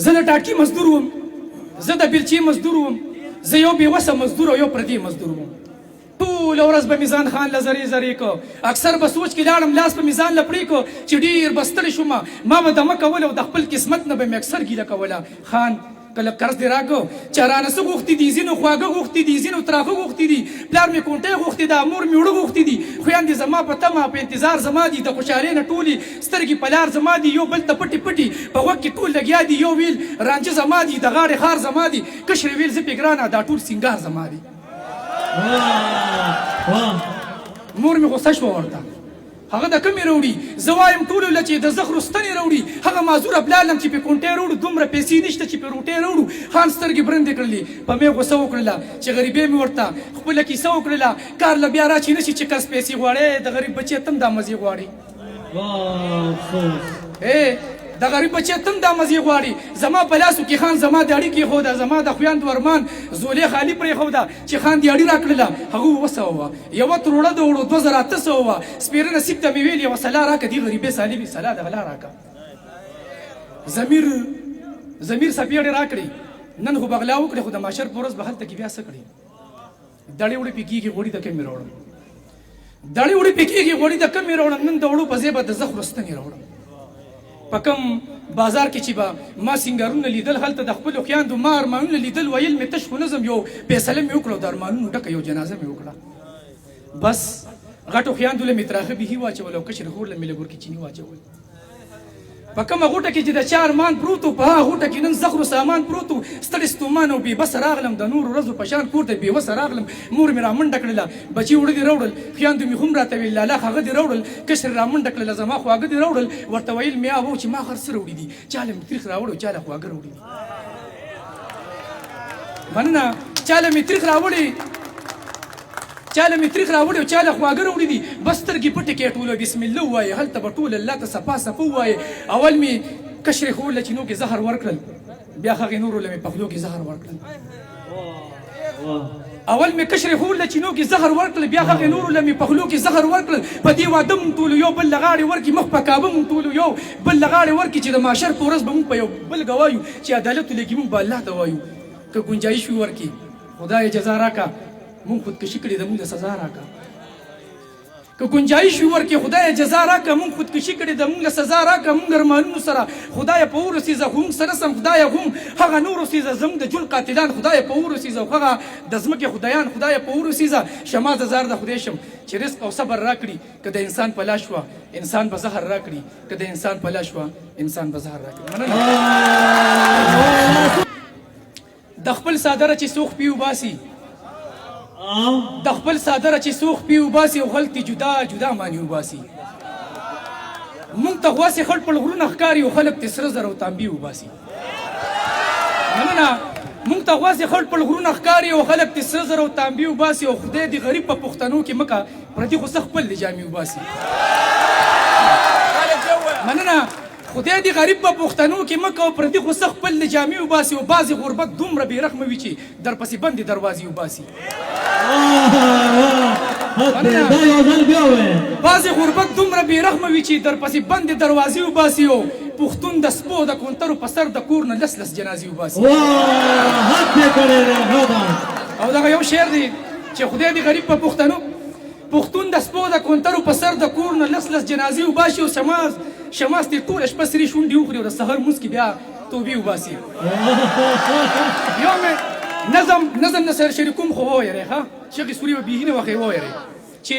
زه د ټاټکي مزدور وم، زه د بیلچې مزدور وم، زه یو بې وسه مزدور او یو پردی مزدور وم. ټوله ورځ به مې ځان خان له ذرې ذرې کو، اکثر به سوچ کې لاړم، لاس به مې ځان له پرې کو چې ډېر به ستړی شوم. ما به دمه کوله او د خپل قسمت نه به مې اکثر ګیله کوله. خان کله قرض دې راکړ، چا رانه څه غوښتي دي؟ ځینو خواږه غوښتي دي، ځینو تراخه غوښتي دي. پلار مې کونټۍ غوښتې ده، مور مې اوړه غوښتي دي. خویندې زما په تمه په انتظار زما دي، د خوشحالۍ نه ټولې سترګې په لار زما دي. یو بل ته پټې پټې په غوږ کې ټول لګیا دي. یو ویل رانجه زما دي، د غاړې خار زما دي. کشرې ویل زه پې ګرانه، دا ټول سینګار زما دي. مور مې غوسه شوه ورته، هغه د کومې راوړي؟ زه وایم ټولو له چې د زخرو ستنې راوړي. هغه معذوره بلالم چې پې کونټۍ راوړو، دومره پیسې نشته چې پې روټۍ راوړو. خان سترګې برندې کړلې، په مې غوسه وکړله چې غریبې مې ورته خپله کیسه وکړله. کار له بیا راچې نه شي چې قرض پیسې غواړې، د غریب بچی تم دا مزې غواړي. د غریب بچی تم دا مزې غواړي. زما په لاسو کې خان زما د اړي کېښوده، زما د خویندو ارمان زولې خالي پرېښوده. چې خان دې اړي راکړله هغه 700 وه، یوه تروړه د اوړو 2800 وه. سپېره نصیب ته مې ویل یوه سلا راکړه، دې غریبې سالمې سلا د غلا راکړه. ضمیر څپېړې راکړې، نن خو به غلا وکړې، خو د محشر په ورځ به هلته کې بیا څه کړې؟ دړې وړې پې کېږي، غوړي د کمې راوړم. دړې وړې پې کېږي، غوړي د کمې راوړم. نن د وړو په ځای به د زخرو ستنې راوړم. په کوم بازار کې چې به ما سینګارونه لیدل، هلته د خپلو خویندو ما ارمانونه لیدل. ویل مې تش خو نه ځم، یو فیصله مې وکړه او د ارمانونو ډکه یو جنازه مې وکړه. بس غټو خویندو له مې تراخه بیخي واچول او کشرې خور له مې لږ ورکې چیني واچول. په کومه غوټه کې چې د چا ارمان پروت و، په هغه غوټه کې نن زخرو سامان پروت و. ستړی ستومان او بې بسه راغلم، د نورو ورځو په شان کور ته بې وسه راغلم. مور مې رامنډه کړله، بچي اوړه دې راوړل. خویندو مې هم راته ویل لالا هغه دې راوړل. کشر رامنډه کړله، زما خواږه دې راوړل. ورته ویل مې وو چې ما هر څه راوړي دي، چا له مې تریخ راوړل، چا له خواږه راوړي دي. مننه، چا له مې تریخ راوړي، چا له مې تریخ راوړي او چا له خواږه راوړي دي. بس سترګې پټې کړې ټولو بسم الله ووایې، هلته به ټول الله ته صفا صفا ووایې. اول مې کشرې خور له چینو کې زهر ورکړل، بیا هغې نورو له مې په خولو کې زهر ورکړل. اول مې کشرې خور له چینو کې زهر ورکړل، بیا هغې نورو له مې په خولو کې زهر ورکړل. په دې واده مونږ ټولو یو بل له غاړې ورکړي، مخ په کعبه مونږ ټولو یو بل له غاړې ورکړي، چې د محشر په ورځ به مونږ په یو بل ګواه یو، چې عدالت ولګي مونږ به الله ته وایو. که ګنجایش وي ورکړي، خدای جزا راکړه، مونږ خودکشي کړې ده، مونږ له سزا راکړه. که ګنجایش وي ورکړي، خدای جزا راکړه، مونږ خودکشي کړې ده، مونږ له سزا راکړه. مونږ ارمانونو سره خدای په اور وسیزه، خو مونږ سره سم خدای هم هغه نور وسیزه. زموږ د ژوند قاتلان خدای په اور وسیزه، هغه د ځمکې خدایان خدای په اور وسیزه. شما زه زار د خدای شم چې رزق او صبر راکړي. که د انسان په لاس شوه انسان به زهر راکړي، که د انسان په لاس شوه انسان به زهر راکړي. مننه. د خپل څادره چې څوک پی وباسي، د خپل څادره چې څوک پی وباسي او غلطي جدا جدا معنی وباسي. مونږ ته خو هسې خړ پړ غرونه ښکاري او خلک ترې سره زر او تانبې وباسي. مننه. مونږ ته خو هسې خړ پړ غرونه ښکاري او خلک ترې سره زر او تانبې وباسي. او خدای دې غریب په پښتنو کې مه که، پردي خو څه خپل دې جامې وباسي. مننه. خدای دې غریب په پښتنو کې مه کوه، پردي خو څه خپل د جامې وباسي. او بعضې غربت دومره بې رحمه وي چې درپسې بندې دروازې وباسي. بعضې غربت دومره بې رحمه وي چې درپسې بندې دروازې وباسي. او پښتون د سپو د کونترو په سر د کور نه لس لس جنازې وباسي. او دغه یو شعر دی چې خدای دې غریب په پښتنو، پښتون د سپو د کونترو په سر د کور نه لس لس جنازې وباسي. او شماس دې ټوله شپه سرې شونډې وخوري او د سحر لمونځ کې بیا توبې وباسي. یو مې نظم نه سره شریکوم، خو وویرې ښه چغې سوري به بیخي نه وخې. وویرې چې